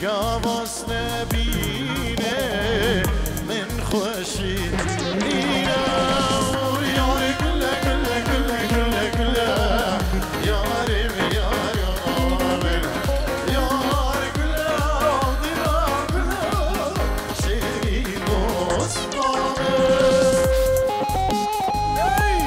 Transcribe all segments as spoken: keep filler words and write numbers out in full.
Yavas nebîne min xweşî. Yar, yar, gule, gule, gule, gule, gule. Yarê min, yar, yar min. Yar, gule, dira, gule. Şêrîn dost min. Hey!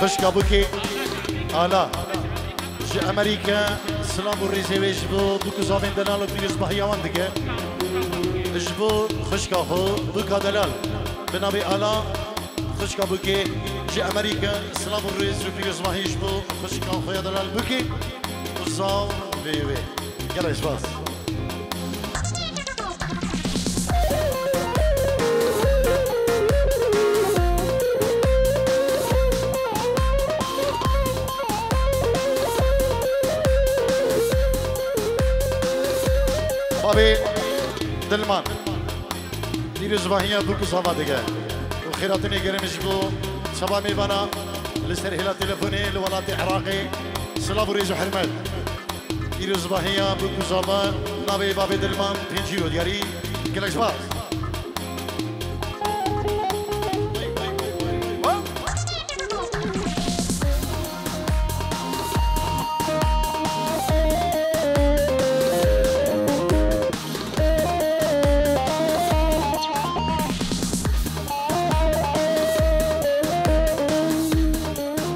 Xwişka Bûkê Ala ji Amerîke silav û rêzê wê ji bo bûk û zavên delal û pîrozbahiya wan dike. Ji bo xwişka xwe Bûka Delal bi navê Ala, xwişka Bûkê ji Amerîke silav û rêz û pîrozbahî ji bo xwişka xwe ya delal Bûkê û zavê wê. Gelek spas. Babê Dilman, pîrozbahiya bûk û zava dike û xêratinê gerim ji bo çava mêvana li ser hêla telefonê li welatê Iraqê. Silav û rêz û hurmet. Pîrozbahiya bûk û zava navê bavê Dilman pêncî û diyarî. Gelek spas.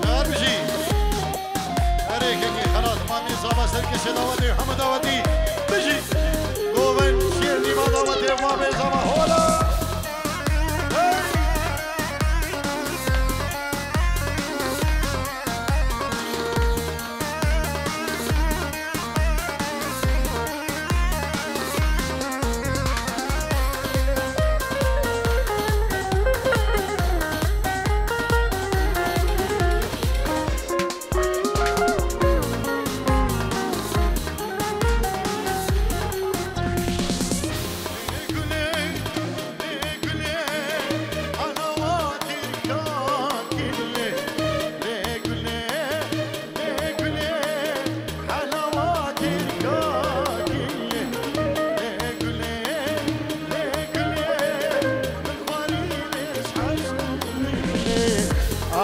Her bijî. Erê kekê xelat, mamê zava serkêşê dawetê, hemû dawetî. Bijî. Govên şêr nîva dawetê, mamê zava hola. Hey!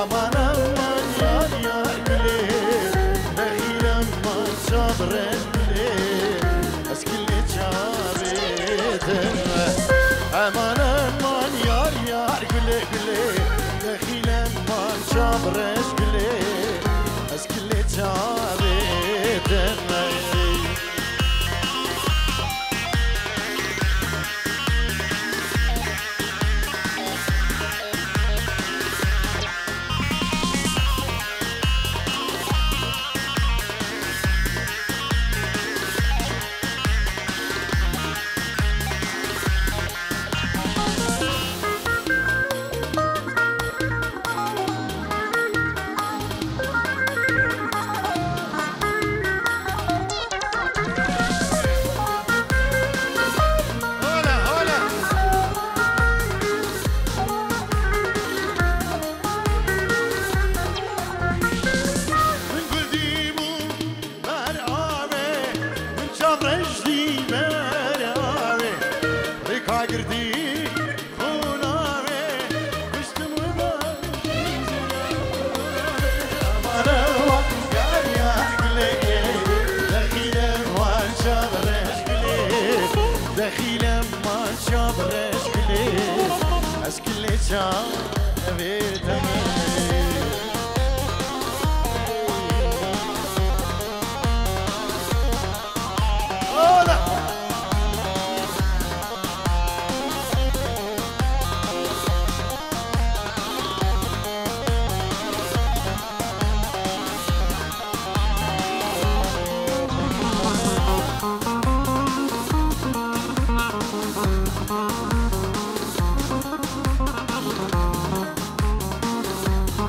Aman aman yar yar gulê, nexîr aman çav reş gulê, ez kilê çavê te me. Aman aman yar yar gulê gulê, nexîr aman çav reş gulê, ez kilê çavê te me. Hola, hola. Min gul dî bû ber avê, min çav reş dî ber avê. Rêka girdî xûn avê, kuştim wê ber. Aman aman yar yar gulê, dexîlem wan çav reş gulê, dexîlem wan çav reş gulê, ez kilê çavê te me. Ola!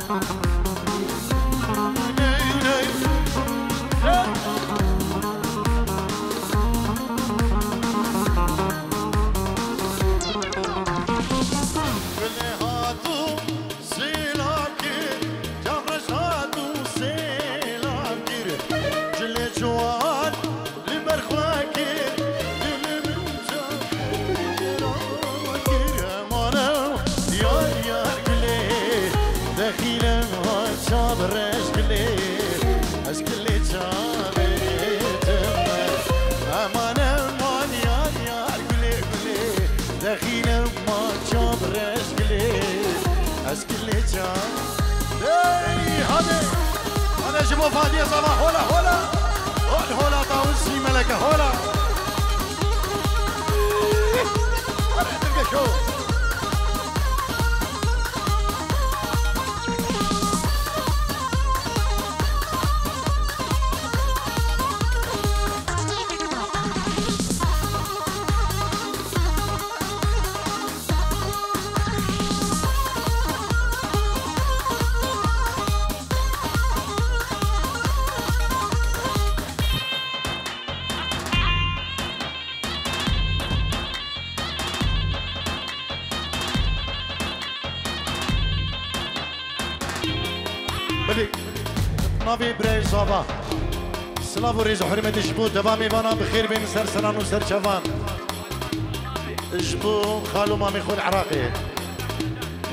Gulê hat û sêla kir, çavreş hat û sêla kir. Cilê ciwan li ber xwe kir, dilê min çav kir. Emanem yar yar gulê, dexîlem ha çavreş gulê. Ez gulê çavê te me. Eman, eman, yar, yar, gulê, gulê. Dexîlem ma çavreş gulê. Ez gulê çav. Hey, hadi. Hadi ji bo Fadiye Zava, hola, hola. Hol, hola, tawun sî meleke, hola. Hadi, Tirke şov. Belê, navê birayê Zava. Silav û rêz û hurmetê ji bo deva mêvanan bi xêr bên ser seran û ser çavan. Ji bo xalo mamê xwe li Iraqê.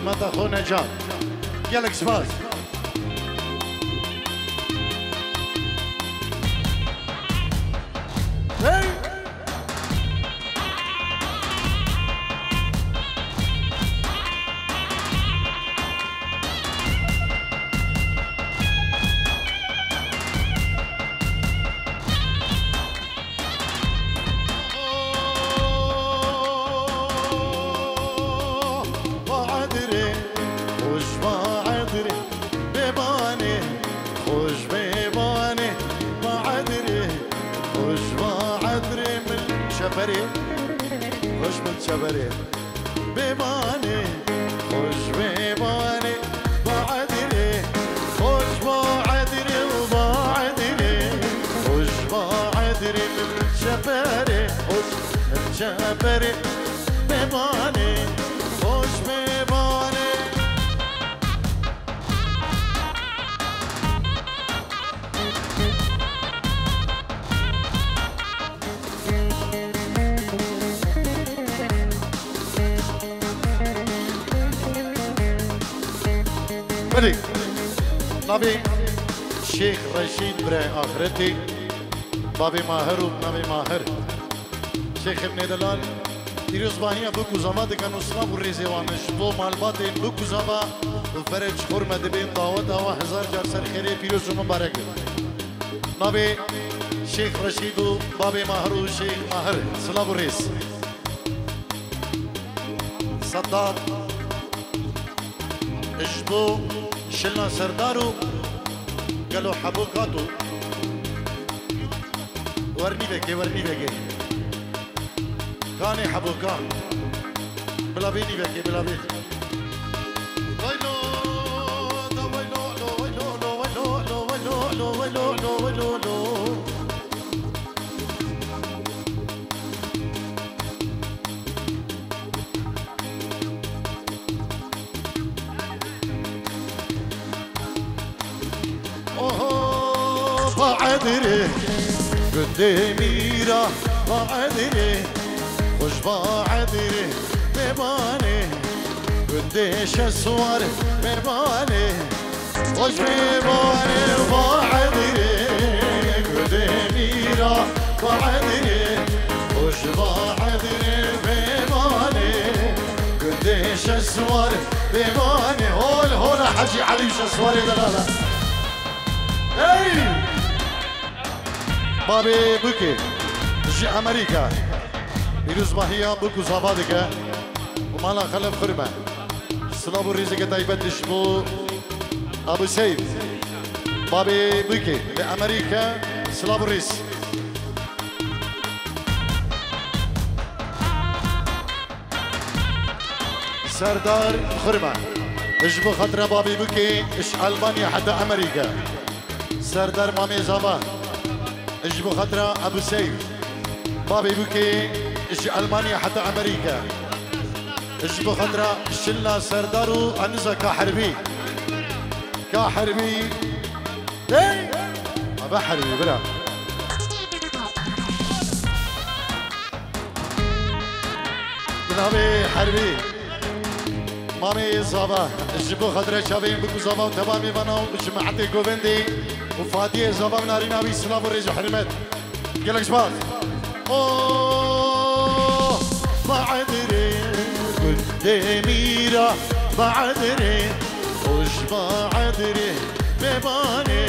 Meta xwe Necat. Gelek spas. Hey! Badirê, xweş Badirê, bêbanê, xweş bêbanê, Badirê, xweş Badirê, min çeperê, xweş min çeperê. Bêbanê, xweş bêbanê, Badirê, xweş Badirê û Badirê, xweş Badirê, min çeperê, xweş min çeperê, bêbanê, xweş bêbanê. Belê, navê Şêx Reşîd bire axretê, bavê Mahir û navê Mahir. Şêxê min ê delal, pîrozbahiya bûk û zava dikin û silav û rêzê wan ji bo malbatên bûk û zava û ferec xurme dibên daweta we hezar car ser xêrê pîroz û mibarek be. Navê Şêx Reşîd û babê Mahir û Şêx Mahir. Silav û rêz. Sedat. Ji bo şilna Serdar û gelo Hebo Kato. Wernî veke, wernî veke. Kanê Hebo Ka. Bila vê nîvekê, bila vê. Vay lo, da vay lo, lo, vay lo, lo, vay lo, lo, vay lo, lo, vay lo, lo, vay lo, lo. Oho, Badirê, gundê mîra, Badirê, xweş Badirê, mêvanê, gundê Şeswar, mêvanê, xweş mêvanê, Badirê, gundê mîra, Badirê, xweş Badirê, mêvanê, gundê Şeswar, mêvanê, hol, hola Hecî Elî Şeswarê delala. Hey! Babê Bûkê ji Amerîka. Pîrozbahiya bûk û zava dike û mala xelef xurme. Silav û rêzeke taybet ji bo Abu Seyf. Babê Bûkê li Amerîka. Silav û rêz. Serdar Xurma. Ji bo xatira babê bûkê ji Almanya heta Amerîka. Serdar Mamê Zava. Ji bo xatira Ebû Seyf. Babê bûkê ji Almanya heta Amerîka. Ji bo xatira Şilla Serdar û Aniza Kaherbî. Kaherbî. Hey! Ava Herbî, bira. Binavê Herbî. Mamê Zava, ji bo xatira çavên bik û zava û tevamê vana û cemaetê govendê û Fatiyê Zava û narîna wî silav û rêz û hurmet. Gelek spas. Oh, Badirê, gundê mîra, Badirê, hoş Badirê, bebanê,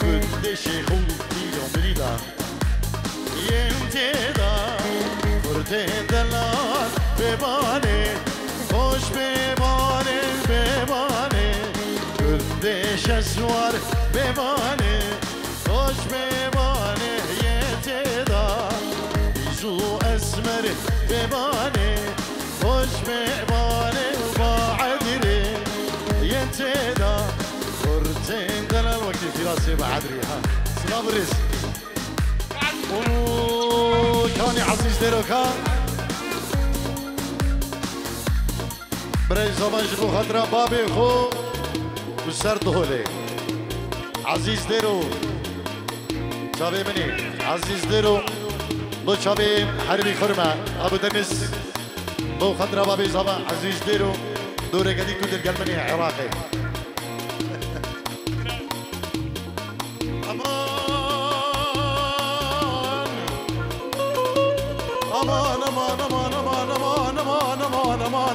gundê şêx û pîr û mirîda. Yên têda, kurtên delal, bebanê, hoş bebanê, bebanê, gundê şeswar, bebanê, hoş bebanê, yên têda, bîzû esmer, bebanê, hoş bebanê, Badirê, yên têda, kurtên delal, wekî fîrasê Badirê, ha. Silav û rêz. Û kanî Ezîz Dêroka. Birêz Zava ji bo xatira babê xwe û ser diholê. Ezîz Dêro. Çavê min î. Ezîz Dêro. Bo çavê Herbî Xurme. Abu Deniz. Bo xatira babê Zava Ezîz Dêro. Doreke dî ku dergel min î Iraqê. Aman. Aman,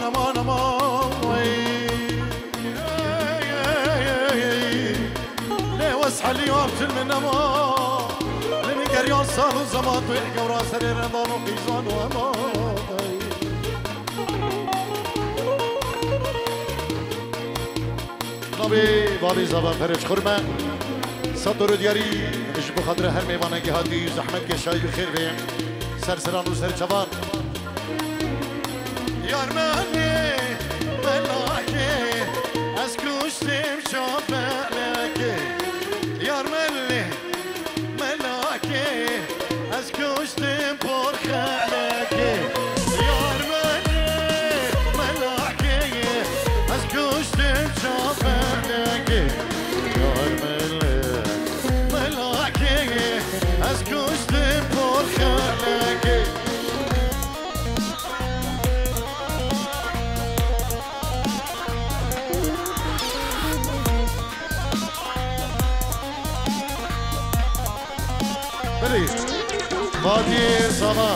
aman, aman. Vay. Ey, ey, ey, ey. Lê wes helî waptin min nema. Lê min geriyan sal û zeman tu yek gewra serê rendan û qîzan û ema. Navê babê Zava Fereç Xurme. Sed dor û diyarî ji bo xatira her mêvanekî hatî zehmet keşayî bi xêr ve. Ser seran û ser çavan. Yar melê, melakê, ez kuştim şafelekê. Yar melê, melakê, ez kuştim porxelekê. Yar melê, melakê, ez kuştim şafelekê. Yar melê, melakê, ez kuştim porxelekê. Belê. Fadiyê Zava.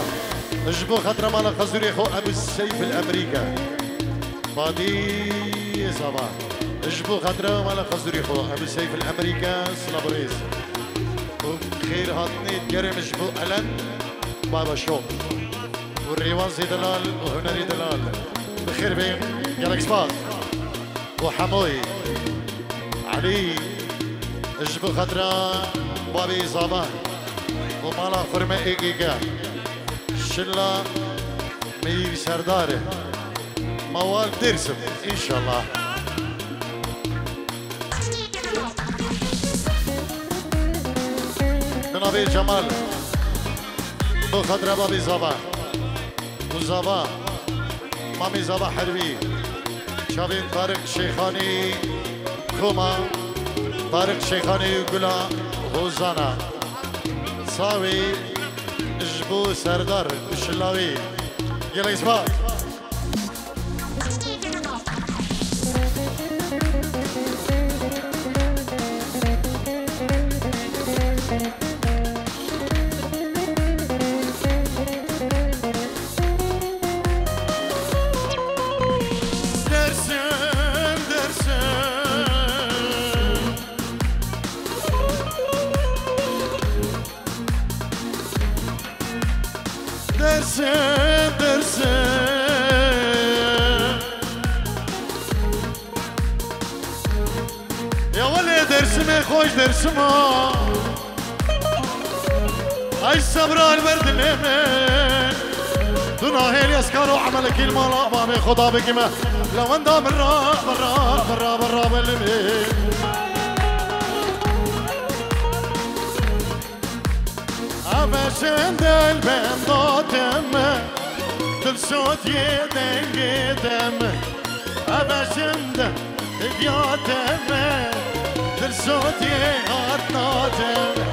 Ji bo xatira mala Xezûrê xwe Ebû Seyf li Emerîka. Fadiyê Zava. Ji bo xatira mala Xezûrê xwe Ebû Seyf li Emerîka. Silav û rêz. Û xêr hatinê digerim ji bo Elen Baba Şop. Û rêwazê delal û hunerê delal. Bi xêr bê, gelek spas. Û Hemoyê Elî, ji bo xatira babê Zava û mala xurme êkê ke. Şilla Meyîr Serdar e. Mawal Dêrsim, înşallah. Binavê Cemal. Bo xatira babê Zava. Û Zava. Mamê Zava Hervî. Çavên Tariq Şêxanî Koma. Tariq Şêxanî Gula Hozana. Sawê ji bo Serdar û Şilawî. Gelek spas. Dersim, Dersim. Dersim, Dersim. Ya welê Dersimê xweş Dersim a. Ay sebra li ber dilê min. Tu nahêlî ez karo emelekî li mala babê xwe da bikime. Lewenda birra, birra, birra, birra bilimê. Ev e şindel benda te me, dilşodiyê dengê te me. Ev e şindel diya te me, dilşodiyê hatna te me.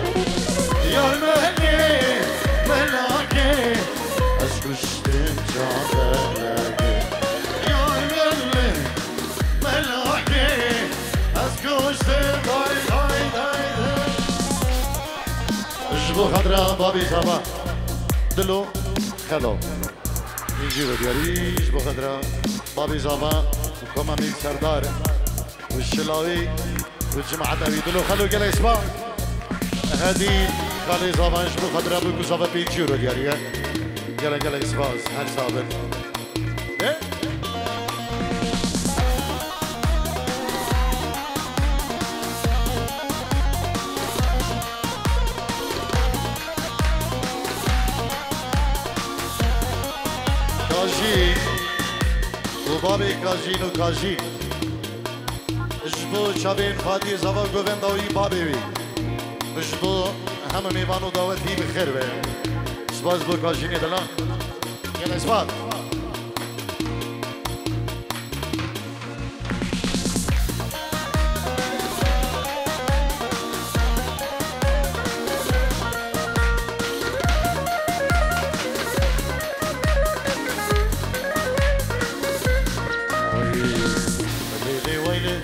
Yar melê, melakê, ez kuştim çaxelekê. Yar melê, melakê, ez kuştim day, day, day, day. Ji bo xedra babê zava, dilo, xelo. Pêncî ve diyarî ji bo xedra babê zava û koma Mîr Serdar û Şilawî û cemaeta wî, dilo, xelo, gelek spas. Hedî xalê zava ji bo xedra bû ku zava pêncî euro diyarî ye. Gelek, gelek spas. Her sabir. Kajî û babê Kajîn û Kajî. Ji bo çavên Fadiyê zava govenda wî babê wî. Ji bo hemû mêvan û dawetî bi xêr ve. Spas bo Kajînê dilan. Gelek spas. Lê lê way lê,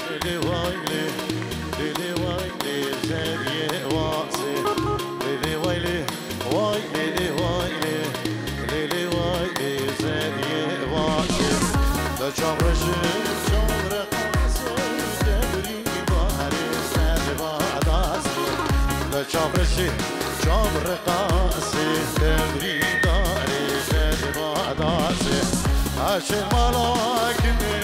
lê lê way lê, lê lê way lê, zeriyê wasê. Lê lê way lê, way lê lê way lê, lê lê way lê, zeriyê wasê. De çavreşê çavre qasê, devrî barê ser badasê. De çavreşê çavre qasê, devrî barê ser badasê. Eşê mala kinê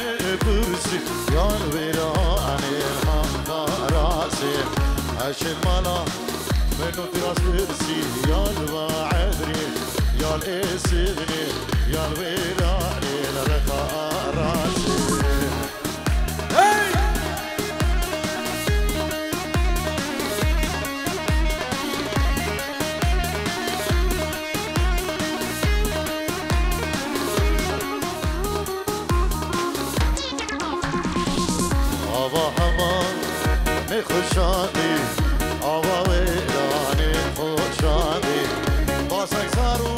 pirsî, yal wêranê handarasê. Eşê mala meno tiras pirsî, yal va edrê, yal êsivnê, yal wêranê reqa arasê. Hey! Ava hema nêxweşanî, ava wêranê xweşanî. Basek sar û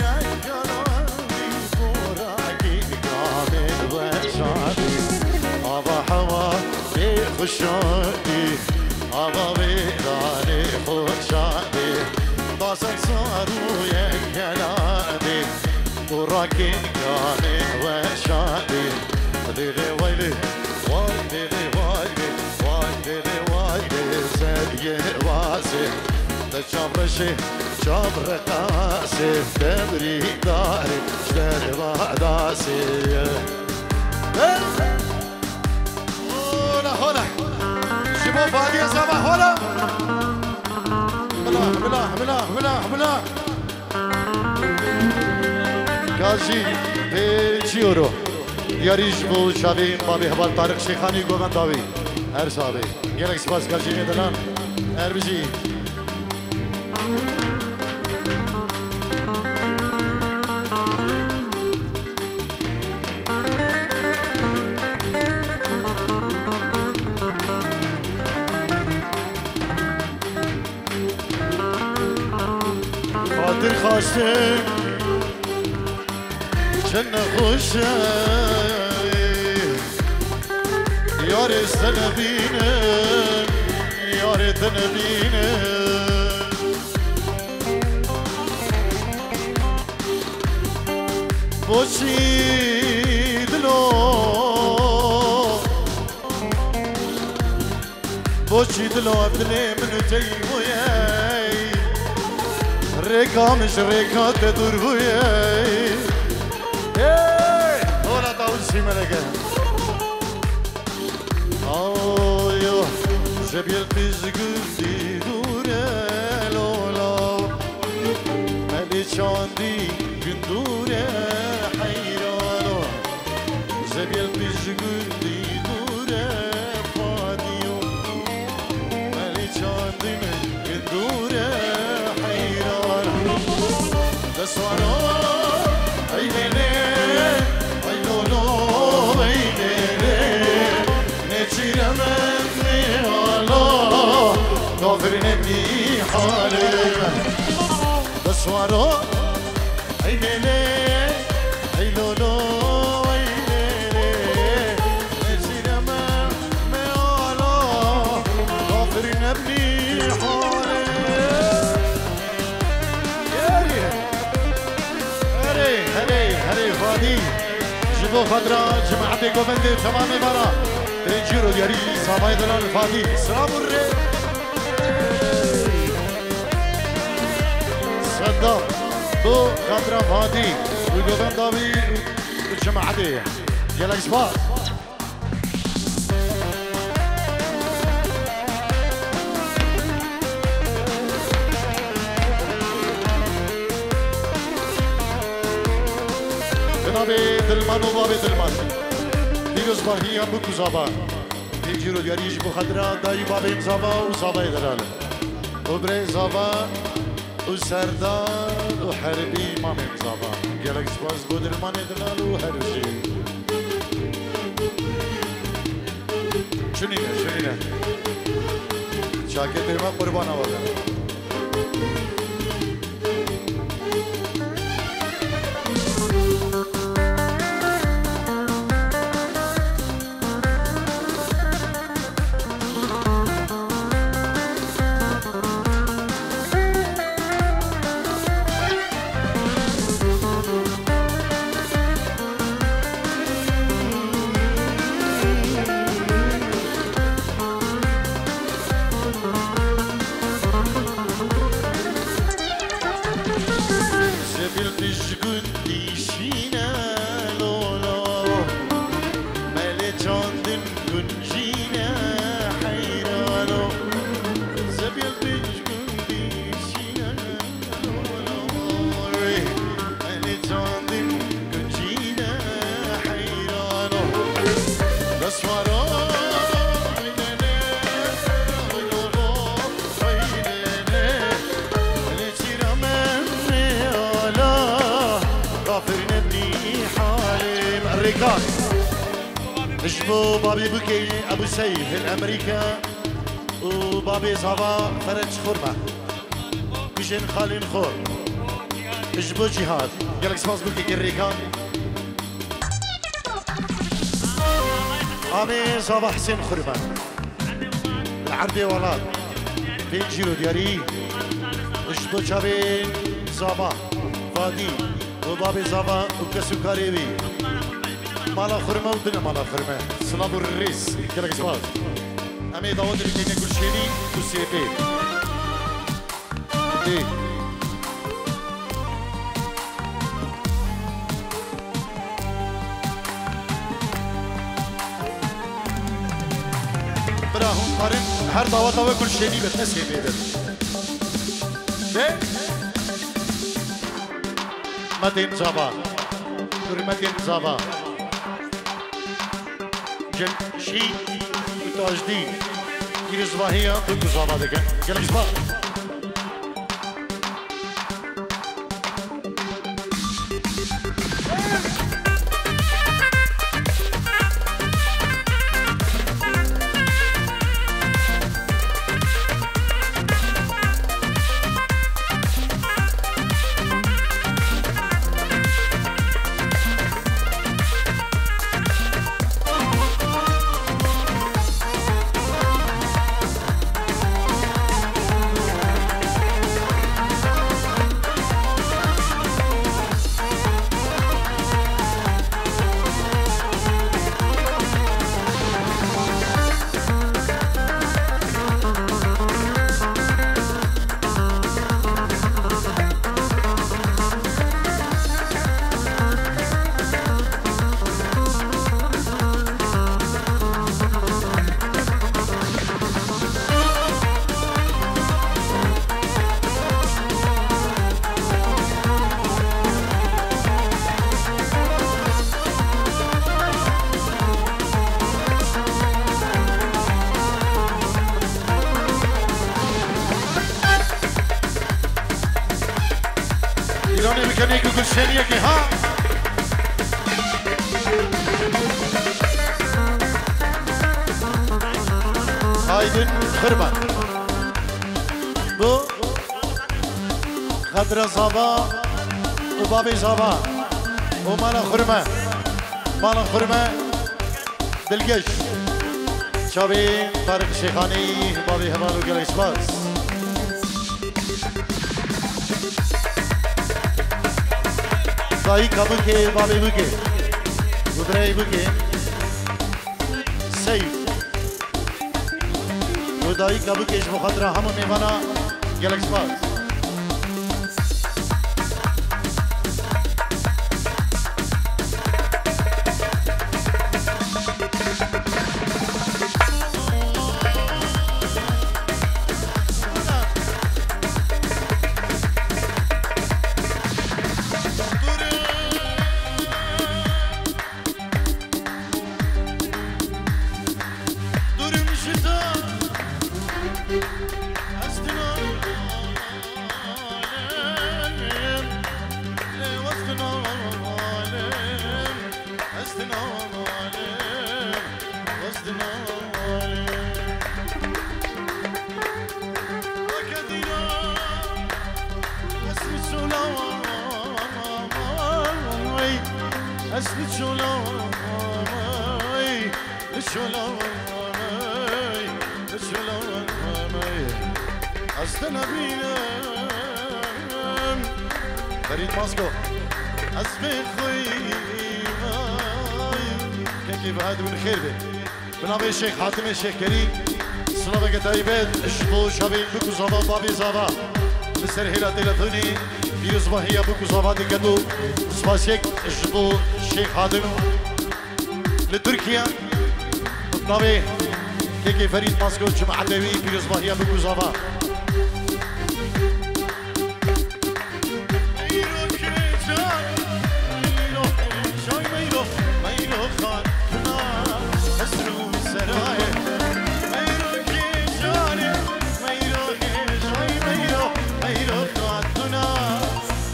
yek yananî, gorakî gamê weşanî. Ava hema nêxweşanî, ava wêranê xweşanî. Basek sar û yek yananî, gorakî gamê weşanî. Lê lê way lê, way lê lê way lê, way lê lê way lê, zeriyê wasê. De çavreşê çavreqasê, devrî darê ji derva dasê. Hey! Hola, hola. Ji bo Fadiyê zava hola. Bila, bila, bila, bila, bila. Gazî pêncî euro. Diyarî ji bo çavê babê heval Tariq Şêxanî govenda wî. Her sabê. Gelek spas Gazî Nêdilan. Her bijî. Xatir xaştê çi nexweş e, yarê se nebîne, yarê te nebîne. Boçî dilo. Boçî dilo ev dilê min û tey bûye. Rêka min ji rêka te dûr bûye. Hey! Hola Tawus Şîmeleke. Ayo, ji bîl pîz gundî dûr e lola. Melî çandî Dûre heyrano, zebiyel pij gundî dûre fadiyo. Melê çandin dûre heyran. Deswano, ey lê lê, ey lo lo, ey lê lê. Neçîre me ne ala, gavir ne mîhale. Deswano, ey lê lê, ey lo lo, ey lê lê. Neçîre me, me ala, gavir ne mîhale. Erê, erê, erê, erê, vadî. Ji bo xatir cemaetê govendê temamê vara. Pêncî ro diyarî zavayê delal vadî. Silav û rê. Sedda. Bo xatir vadî. Û govenda wî û cemaetê. Gelek spas. Bi navê Dilman û bavê Dilman. Pîrozbahiya bûk û zava. Pêncî ro diyarî ji bo xatira dayî bavên zava û zavayê delal. Û birê zava. Û serdar û herbî mamên zava. Gelek spas bo dilmanê dilal û her bijî. Çunîne, çunîne. Çaketê me qurbana we be. Sebil dijgûn dîşîne lolo, melê çandin guncîne heyrano. Sebil dijgûn dîşîne lolo, melê çandin guncîne heyrano. Deswaro, lolo, Rêkan. Ji bo babê bûkê Ebû Seyf li Amerîka û babê zava Ferenc Xurma. Bijên xalên xwe. Ji bo Cîhad. Gelek spas bûkê Rêkan. Amê zava Husên Xurma. Li erdê welat. Pêncî ro diyarî. Ji bo çavên zava, vadî û babê zava û kes û karê wî. Mala xurme û dine mala xurme. Silav û rêz. Gelek spas. Em ê dawetê bikeyne Gulşênî û Sêpê. Ê. Bira, hûn karin her daweta we Gulşênî be, ne Sêpê be. Be? Metên zava. Hurmetên zava. Cemşî û Tajdîn. Pîrozbahiya bûk û zava dikin. Gelek spas. Kenê ku gulşeniyekê ha. Aydin Xirban. Bu Xedre Zava û Babê Zava û mala xurme. Mala xurme. Dilgeş. Çavê Tariq Şêxanî, bavê heval û gelek spas. Dayika bikê, bavê bikê. Û birayê bikê. Seyf. Û dayika bikê ji bo xatira hemû mêvana gelek spas. Durum ji te ez dinalim, lê wez dinalim, ez dinalim, wez dinalim. Weke dîna ez li çola wey, ez li çola wey. Li şola wey, li şola wey, ez te nebînim. Ferîd Masko, ez vê xwî vay, kekê ve dibin xêr be. Bi navê Şêx Hatimê Şêxkerî, silaveke taybet ji bo çavê bik û zava, bavê zava. Li ser hêla telefonê, pîrozbahiya bik û zava diketo. Spasiyek ji bo Şêx Hatim. Li Tirkiye, navê kekê Ferîd Masko, cemaetê wî, pîrozbahiya bik û zava.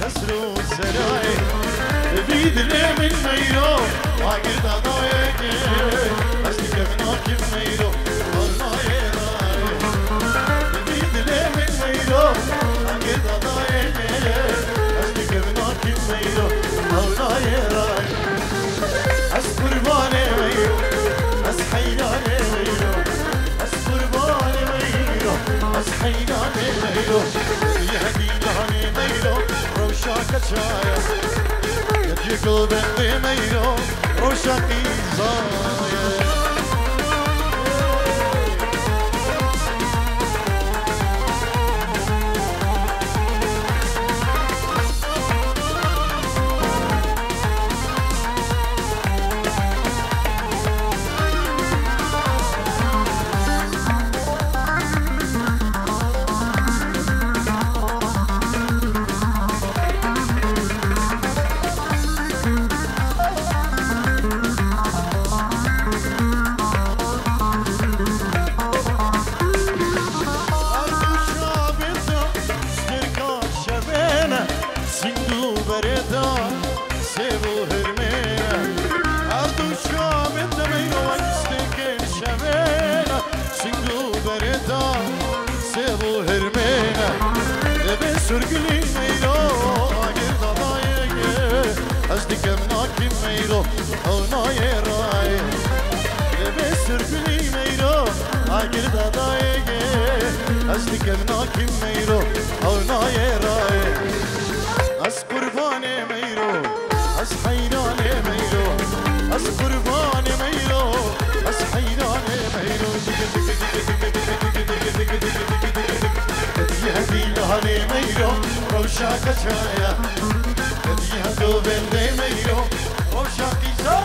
Qesr û serayê, bi vî dilê min meyro, agir dadayekê, ez dikevin akîm meyro, alnayê rayê. Bi vî dilê min meyro, agir dadayekê, ez dikevin akîm meyro, alnayê rayê. Ez qurbanê meyro, ez heyranê meyro, ez qurbanê meyro, ez heyranê meyro. Yehedî danê meyro, rewşa keçaye. Yedî gul bendê meyro, rewşa qîzaye. Sînd û berê de sêv û hirmê ne. Her du çavê te meyro wek stêkên şevê ne. Sînd û berê de sêv û hirmê ne. Divê surgulî meyro agir dadayê ge. Ez dikem nakî meyro ew nayê rayê. Divê surgulî meyro agir dadayê ge. Ez dikem nakî meyro ew nayê rayê. Ez qurbanê meyro, ez heyranê meyro, ez qurbanê meyro, ez heyranê meyro. Dî hedî lahanê meyro, rewşa keçaya. Dî hendo bendê meyro, rewşa qîza.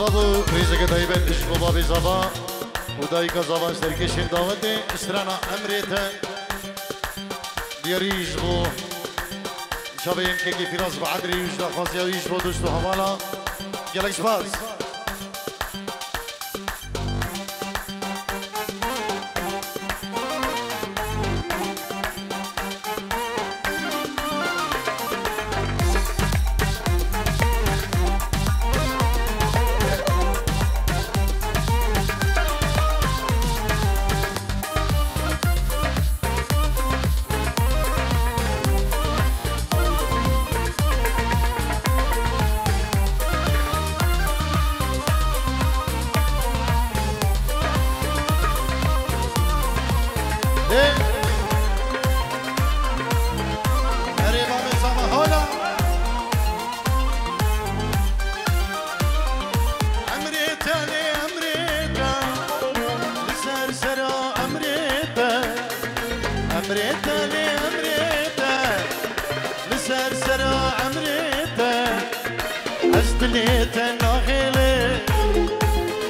Abo rêzeke taybet ji bo babê Zava û dayika Zava serkêşên dawetê strana Emrê Te. Diyarî ji bo çavê yên kekê Fîraz bi edrê wî ji daxwaziya wî ji bo dost û hevala. Gelek spas. Erê bavê Zava, hola. Emrê Te lê emrê Te, li ser sera emrê Te. Emrê Te lê emrê Te, li ser sera emrê Te. Ez dilê Te naxêlim,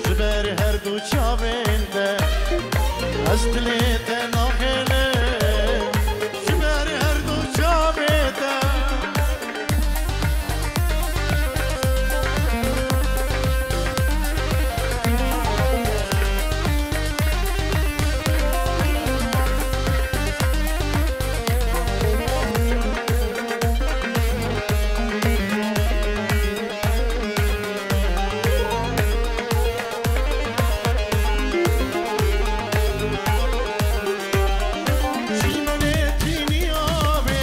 ji ber her du çavên Te. Ez dilê Te naxêlim, ji ber her du çavê Te. Çîmenê tîniya bê,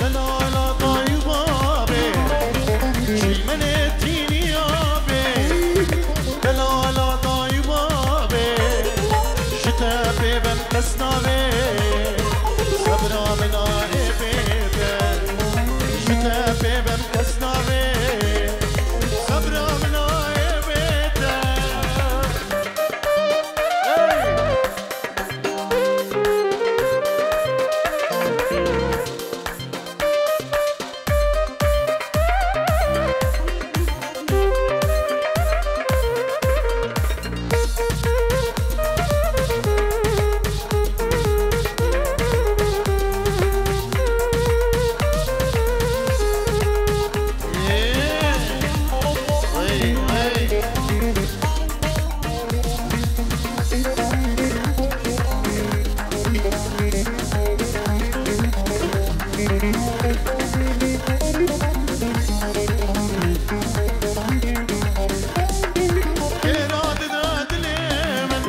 delala dayî û babê. Çîmenê tîniya bê, delala dayî û babê. Ji te pê bem kes navê, sebra min a ê bêde. Ji te pê bem kes navê, sebra min a ê bêde. Hey! Kêra dide dilê min,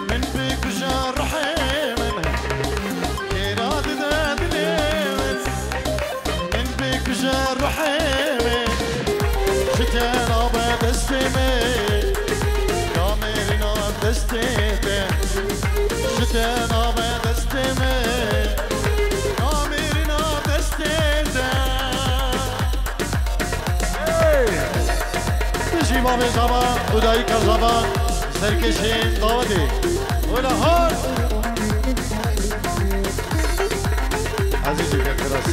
min bikuje ruhê min. Kêra dide dilê min, min bikuje ruhê min. Ji te nabe destê min, namêrîna destê te. Ji te nabe destê min, namêrîna destê te. Hey! Bijî bavê Zava û dayika Zava, serkêşên dawetê. Wela hol! Ezîzî Kiras.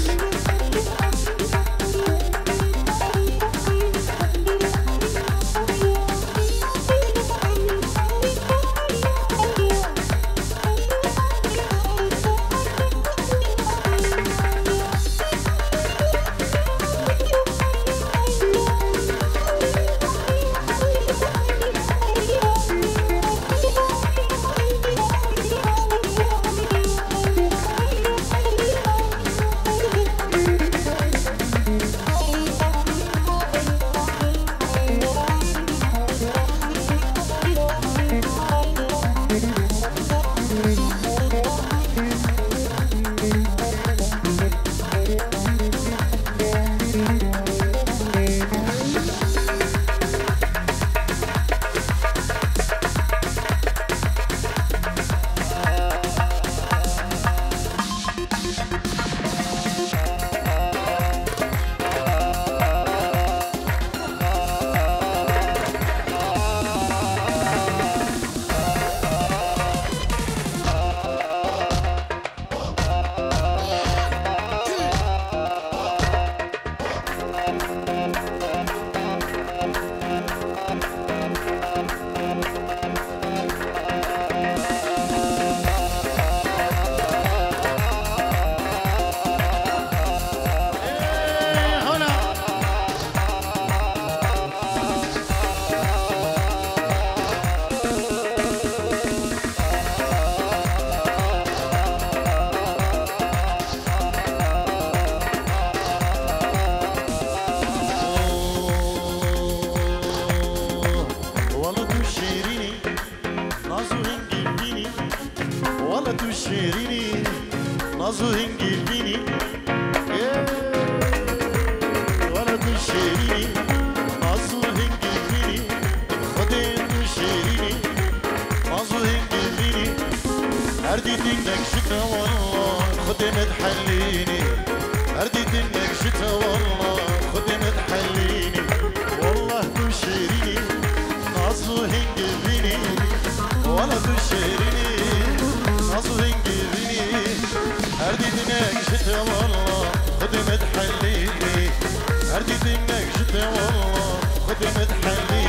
Demê dihelî.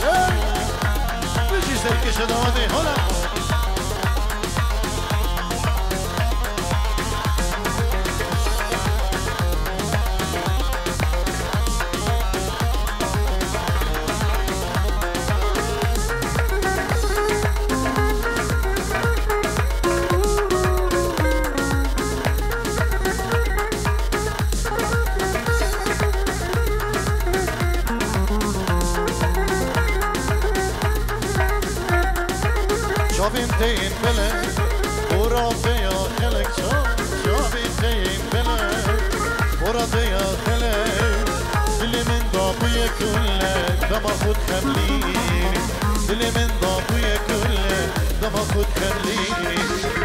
Hey! Bijî serkêşe dawatê, hola! Çavên te yên belek, ora te ya xelek ça-, çavên te yên belek, ora te ya xelek. Dilê min dabûye kulek, dema xwe dixemlînî. Dilê min dabûye kulek, dema xwe dixemlînî.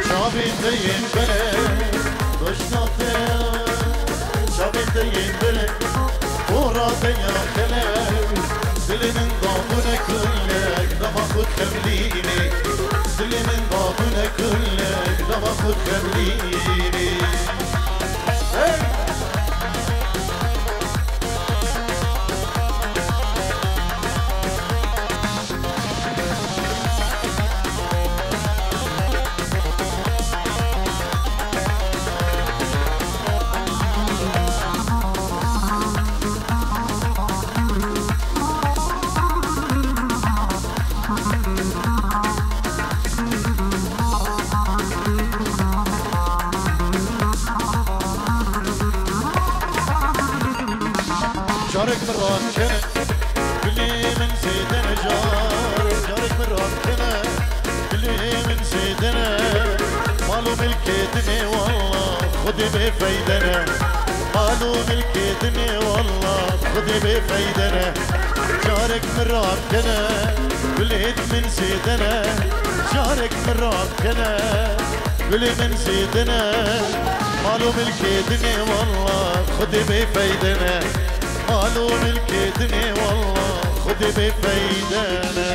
Çavên te yên belek, doşna te ya. Çavên te yên belek, ora te ya xelek. Dilê min dabûne kulek, dema xwe dixemlînî. Dilê min dabûne kulek, dema xwe dixemlînî. Hey! Carek min ram kene, gulê min zêde ne car. Carek min ram kene, gulê min zêde ne. Mal û milkê dinê walla, xwedê bê feyde ne. Mal û milkê dinê walla, xwedê bê feyde ne. Carek min ram kene, gulê min zêde ne. Carek min ram kene, gulê min zêde ne. Mal û milkê dinê walla, xwedê bê feyde ne. Mal û milkê dinê walla, xwedê bê feyde ne.